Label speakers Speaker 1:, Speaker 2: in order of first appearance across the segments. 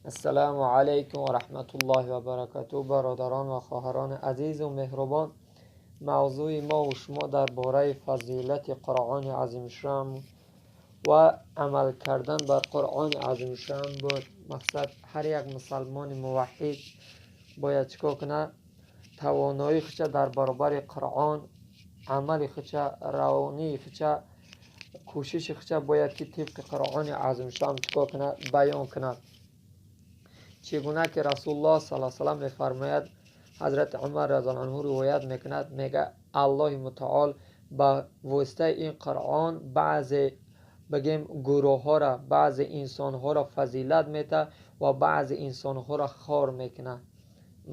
Speaker 1: Ассалому алайкум ва раҳматуллоҳи ва баракатуҳ. Бародарон ва хоҳарони азизу меҳрубон, мавзӯи мо ва шумо дар бораи фазилати Қуръони азимушшаън ва амал кардан бар Қуръони азимушшаън буд. Мақсад, ҳар як мусалмони муваҳҳид бояд чӣ кор кунад? Тавоноии худша дар баробари Қуръон, амали худша, равонии худша, кӯшиши худша бояд ки тибқи Қуръони азимушшаън чӣ кор кунад? Баён кунад. Чӣ гуна ки Расулуллоҳ саллаллоҳу алайҳи васаллам мефармояд, Ҳазрати Умар разияллоҳу анҳу ривоят мекунад, мега Аллоҳи мутаол ба воситаи ин Қуръон баъзе, бигем, гурӯҳҳоро, баъзе инсонҳоро фазилат метаҳад ва баъзе инсонҳоро хор мекунад.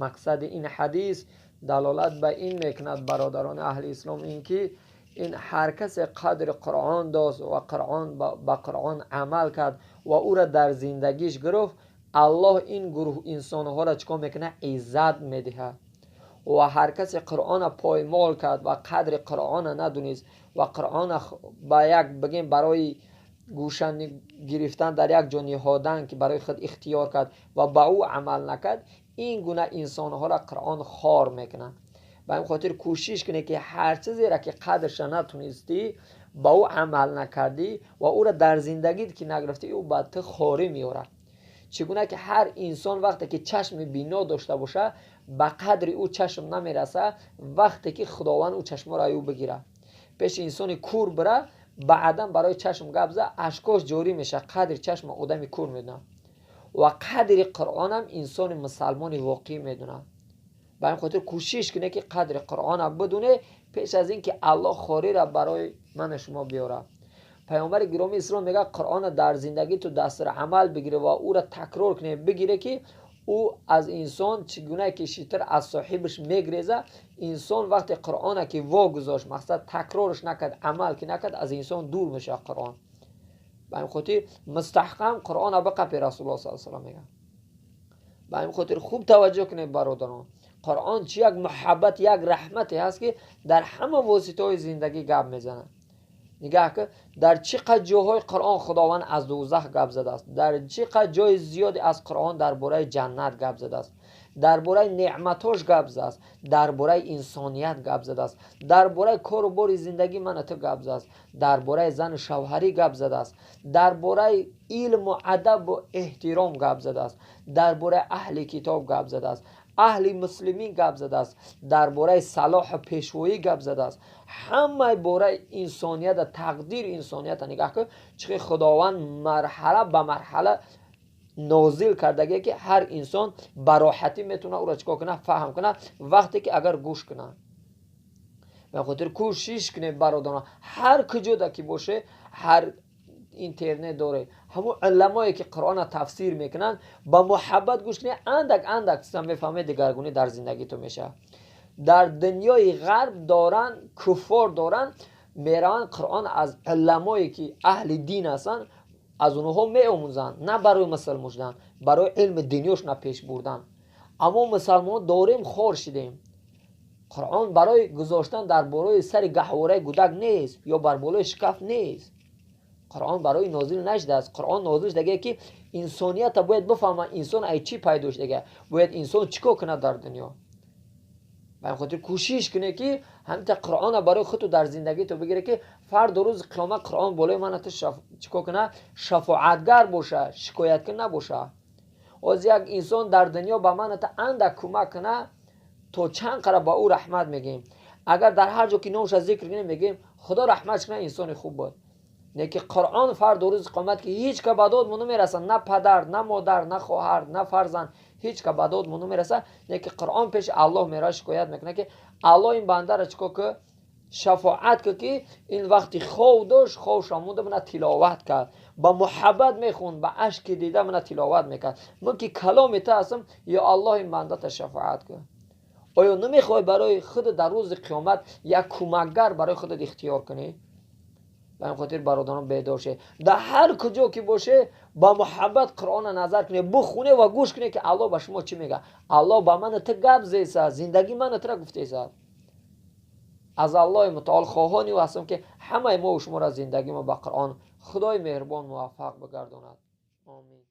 Speaker 1: Мақсади ин ҳадис далолат ба ин мекунад, бародарони аҳли ислом, ин ки ин ҳар касе қадри Қуръон дост ва Қуръон ба Қуръон амал кард ва ӯро дар зиндагиш гирифт, Аллоҳ ин гурӯҳ инсонҳоро чӣ кор мекунад? Иззат медиҳад. Ва ҳар касе Қуръонро поймол кард ва қадри Қуръонро надонист ва Қуръонро ба як, бигем, барои гӯша гирифтан, дар як ҷо ниҳодан, ки барои худ ихтиёр кард ва ба ӯ амал накард, ин гуна инсонҳоро Қуръон хор мекунад. Ба ин хотир кӯшиш кунед, ки ҳар чизеро ки қадрша натунистӣ, ба ӯ амал накардӣ ва ӯро дар зиндагит ки нагирифтӣ, ӯ ба ту хорӣ меорад. Чӣ гуна ки ҳар инсон вақте ки чашми бино дошта бошад, ба қадри ӯ чашм намерасад, вақте ки Худованд ӯ чашморо ӯ бигирад. Пеши инсони кур бира, баъдан барои чашм гап зад, ашкош ҷорӣ мешавад, қадри чашми одами кур медонад. Ва қадри Қуръонам инсони мусалмони воқеӣ медонад. Ба ин хотир кӯшиш кунед, ки қадри Қуръонро бидонед, пеш аз ин ки Аллоҳ хориро барои ману шумо биёрад. Паёмбари гиромии ислом мегӯяд, Қуръонро дар зиндагӣ ту дастури амал бигирӣ ва ӯро такрор кунӣ, бигирӣ, ки ӯ аз инсон чӣ гуна ки шитр аз соҳибаш мегреза, инсон вақте Қуръонро ки вогузошт, мақсад, такрорш накард, амал ки накард, аз инсон дур мешавад Қуръон. Ба ин хотир мустаҳкам Қуръонро биқапи, Расулуллоҳ саллаллоҳу алайҳи васаллам мегӯяд. Ба ин хотир хуб таваҷҷӯҳ кунед, бародарон, Қуръон чи як муҳаббат, як раҳмате ҳаст, ки дар ҳама воситаҳои зиндагӣ гап мезанад. Нигаҳ кун, дар чӣ қадр ҷоҳои Қуръон Худованд аз дӯзах гап задааст, дар чӣ қадр ҷои зиёде аз Қуръон дар бораи ҷаннат гап задааст, дар бораи неъматҳош гап задааст, дар бораи инсоният гап задааст, дар бораи кору бори зиндагӣ мана ту гап задааст, дар бораи зану шавҳарӣ гап задааст, дар бораи илму адабу эҳтиром гап задааст, дар бораи аҳли китоб гап задааст, аҳли муслимин гап задааст, дар бораи салоҳу пешвоӣ гап задааст, ҳамаи бораи инсонията, тақдири инсонията. Нигаҳ кун, чӣ Худованд марҳала ба марҳала нозил кардагие, ки ҳар инсон ба роҳатӣ метавонад ӯро чӣ кор кунад? Фаҳм кунад, вақте ки агар гӯш кунад. Ба хотир кӯшиш кунед, бародарон, ҳар куҷода ки боше, ҳар интернет доре, ҳамон уламое ки Қуръонро тафсир мекунанд, ба муҳаббат гӯш кунед, андак андак чиза мефаҳмед, дигаргунӣ дар зиндагитон мешавад. Дар дунёи ғарб доранд, куффор доранд, мераванд, Қуръон аз уламое ки аҳли дин ҳастанд, аз онҳо меомӯзанд, на барои мусалмон шудан, барои илми дунёшона пеш бурдан. Аммо мусалмон дорем, хор шидем. Қуръон барои гузоштан дар болои сари гаҳвораи гудак нест ё бар болои шкаф нест. Қуръон барои нозил нашудааст. Қуръон нозил шудагие, ки инсонията бояд бифаҳмад, инсон ай чӣ пайдо шудага, бояд инсон чӣ кор кунад дар дунё. Ба ин хотир кӯшиш кунед, ки ҳаминта Қуръонро барои худту дар зиндагиту бигиред, ки фардо рӯзи қиёмат Қуръон болои мана ту чӣ кор кунад? Шафоатгар боша, шикояткун набоша. Оз як инсон дар дунё ба мана ту андак кӯмак кунад, то чанд қара ба ӯ раҳмат мегӯем. Агар дар ҳар ҷо ки номша зикр кунем, мегӯем, Худо раҳматш кунад, инсони хуб буд. Не ки Қуръон фардо рӯзи қиёмат, ки ҳеҷ ка ба дод мо намерасад, на падар, на модар, на хоҳар, на фарзанд, ҳеҷ ка ба дод мо намерасад, не ки Қуръон пеши Аллоҳ меравад, шикоят мекунад, ки Аллоҳ, ин бандаро чӣ кор ку? Шафоат ку, ки ин вақти хов дошт, ховша монда, мана тиловат кард, ба муҳаббат мехонд, ба ашки дида мана тиловат мекард. Ман ки каломи ту ҳастам, ё Аллоҳ, ин бандата шафоат ку. Оё намехоҳӣ барои худ дар рӯзи қиёмат як кӯмакгар барои худат ихтиёр кунӣ? Ба ин хотир, бародарон, бедор шед, дар ҳар куҷо ки боше, ба муҳаббат Қуръонро назар кунед, бихонед ва гӯш кунед, ки Аллоҳ ба шумо чӣ мегӯяд. Аллоҳ ба ману ту гап зеса, зиндагии ману тура гуфтеса. Аз Аллоҳи мутаол хоҳони ҳастам, ки ҳамаи мо шуморо зиндагии мо ба Қуръон Худои меҳрубон муваффақ бигардонад. Омин.